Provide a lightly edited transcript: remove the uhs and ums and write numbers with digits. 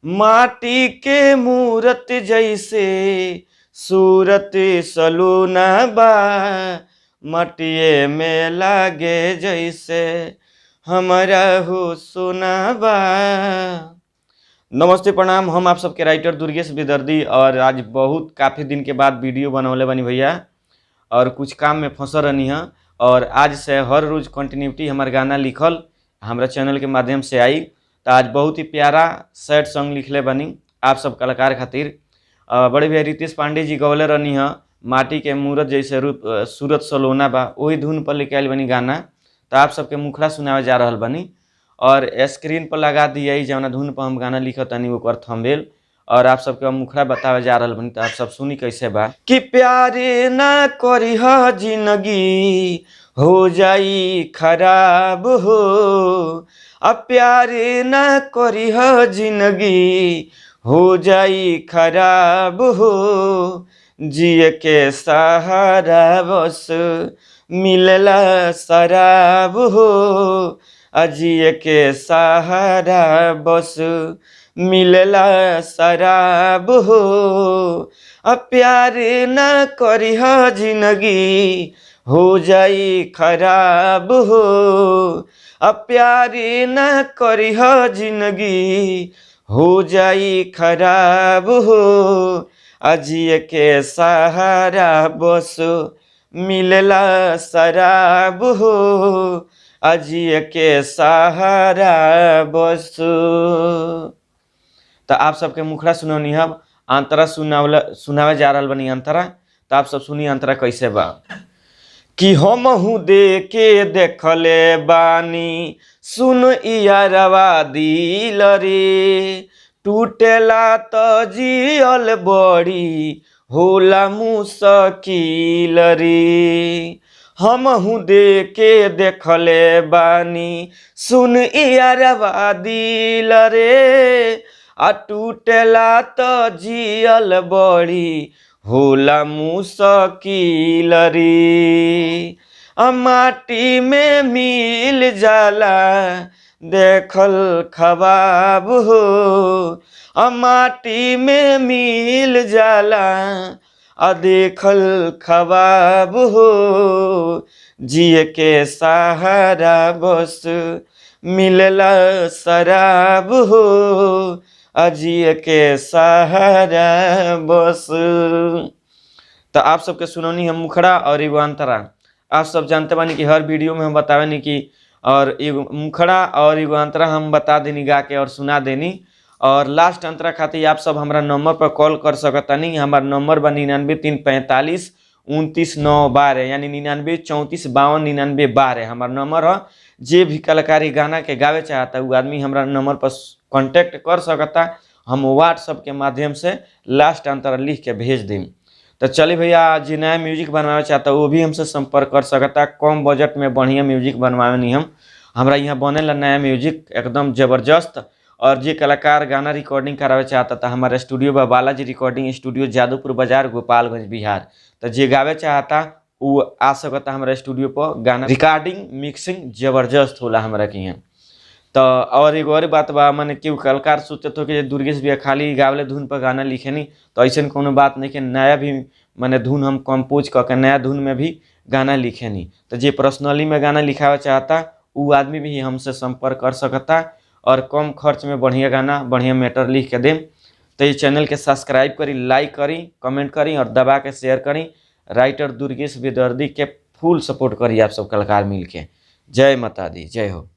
माटी के मूरत जैसे सूरत सलूना बा, मटिए में लागे जैसे हमरा हो सोना बा। नमस्ते, प्रणाम। हम आप सबके राइटर दुर्गेश बेदर्दी और आज बहुत काफ़ी दिन के बाद वीडियो बनौले बनी भैया और कुछ काम में फंसल रहनी है और आज से हर रोज़ कंटिन्यूटी हमार गाना लिखल हमारा चैनल के माध्यम से आई। तो आज बहुत ही प्यारा सैड सॉन्ग लिखले बनी आप सब कलाकार खातिर। बड़े भैया रितेश पांडे जी गौले रहनी है माटी के मूरत जैसे रूप सूरत सलोना बा, वही धुन पर लेके आयल बनी गाना। तो आप सबके मुखड़ा सुनावे जा रहल बनी और स्क्रीन पर लगा दिया जौना धुन पर हम गाना लिखत तनी ओकर थंबनेल और आप सबके हम मुखड़ा बतावे जा रहल बनी। तो आप सब सुनी कैसे बा कि प्यारे ना करी जिंदगी हो जाई खराब हो, अब प्यारे ना करी जिंदगी हो जाई खराब हो, जिए के सहारा बस मिलला शराब हो, अजिए के सहारा बस मिलला शराब हो, अब प्यार न करी जिंदगी हो जाई खराब हो, अब प्यार न करी जिंदगी हो जाई खराब हो, अजिए के सहारा बस मिलला शराब हो, अजिए के सहारा बस। तो आप सबके मुखड़ा सुनौनी हम अंतरा सुनावला सुनावे जा रहल बनी अंतरा। तो आप सब सुनी अंतरा कैसे बा कि हमहू दे के देखले बानी सुन इयारवा दिल रे, टूटेला त जियल बड़ी होला मुश्किल रे, हमहू दे के देखले बानी सुन इयारवा दिल रे, आ टूटेला त जियल बड़ी होला मुश्किल रे, आ माटी में मिल जाला देखल खबाब हो, आ माटी में मिल जाला आ देखल खबाब हो, जिए के सहारा बस मिलला शराब हो, अजिए के सहारा बस। तो आप सबके सुनौनी हम मुखड़ा और एगो अंतरा। आप सब जानते बानी कि हर वीडियो में हम बतावेनी कि और एगो मुखड़ा और एगो अंतरा हम बता देनी गा के और सुना देनी। और लास्ट अंतरा खातिर आप सब हमारा नंबर पर कॉल कर सकतानी। हमार नंबर बा 99 3 45 29 9 12 यानी 99 34 52 99 12 हमार नंबर है। जे भी कलाकारी गाना के गावे चाहता वो आदमी हमारा नंबर पर कांटेक्ट कर सकता। हम व्हाट्सअप के माध्यम से लास्ट अंतरा लिख के भेज देम। तो चलिए भैया, जे नया म्यूजिक बनवावे चाहता वो भी हमसे संपर्क कर सकता। कम बजट में बढ़िया म्यूजिक बनवावे हम, हमारा यहाँ बनेला नया म्यूजिक एकदम ज़बरदस्त। और जे कलाकार गाना रिकॉर्डिंग करावे चाहता था हमारा स्टूडियो बा बालाजी रिकॉर्डिंग स्टूडियो, जादवपुर बाजार, गोपालगंज, बिहार। तो जे गावे चाहता वो आ सकता हमारा स्टूडियो पर। गाना रिकॉर्डिंग मिक्सिंग जबरदस्त होला हमारा के यहाँ। तो और एगो और बात बा, माने केहू कलाकार सोचत हो कि दुर्गेश भैया खाली गावले धुन पर गाना लिखेनी, तो ऐसा कोनो बात नहीं कि नया भी माने धुन हम कंपोज कर के नया धुन में भी गाना लिखेनी। तो जे पर्सनली में गाना लिखावे चाहता वो आदमी भी हमसे संपर्क कर सकता और कम खर्च में बढ़िया गाना बढ़िया मैटर लिख के देम। तो ये चैनल के सब्सक्राइब करी, लाइक करी, कमेंट करी और दबा के शेयर करी। राइटर दुर्गेश बेदर्दी के फुल सपोर्ट करी आप सब कलाकार मिल के। जय माता दी, जय हो।